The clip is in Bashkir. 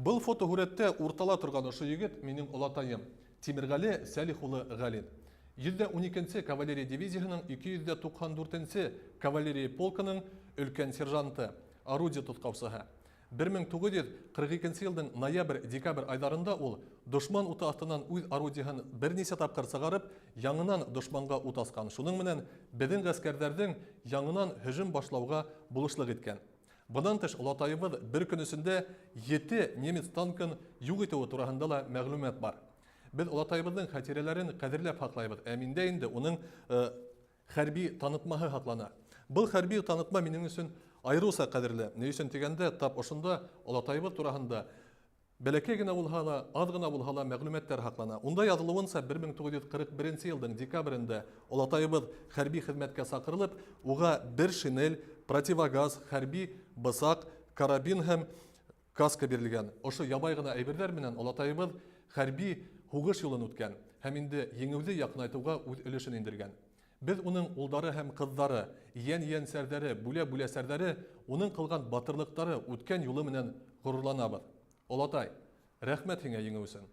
Был фотоһүрәттә уртала торған ошо егет минең олатайым, Тимерғәле Сәлих улы Ғәлин. 112 нсе кавалерия дивизияһының 294 нсе кавалерия полкының өлкән сержанты, орудие тотҡаусыһы. 1942 нче йылдың ноябрь-декабрь айҙарында ул дошман уты аҫтынан үҙ орудиеһын бер нисә тапҡыр сығарып, яңынан дошманға ут асҡан, шуның менән беҙҙең ғәскәрҙәрҙең яңынан һөжүм башлауға булышлыҡ иткән. Бынан тыш, олатайыбыҙ бер көн эсендә ете немец танкын юҡ итеүе тураһында ла мәғлүмәт бар. Беҙ олатайыбыҙҙың хәтирәләрен ҡәҙерләп һаҡлайбыҙ, ә миндә инде уның хәрби танытмаһы һаҡлана. Был хәрби танытма минең өсөн айырыуса ҡәҙерле. Ни өсөн тигәндә, тап ошонда олатайыбыҙ тураһында бәләкәй генә булһа ла, аҙ ғына булһа ла мәғлүмәттәр һаҡлана. Унда яҙылыуынса, 1941 нче йылдың декабрендә олатайыбыҙ хәрби хеҙмәткә саҡырылып, уға бер шинель, противогаз, хәрби бысаҡ, карабин һәм каска бирелгән. Ошо ябай ғына әйберҙәр менән олатайыбыҙ хәрби һуғыш юлын үткән һәм инде еңеүҙе яҡынайтыуға үҙ өлөшөн индергән. Беҙ уның улдары һәм ҡыҙҙары, йән-йәнсәрҙәре, бүлә-бүләсәрҙәре уның ҡылған батырлыҡтары, үткән юлы менән ғорурланабыҙ. Олатай, рәхмәт һиңә еңеү өсөн!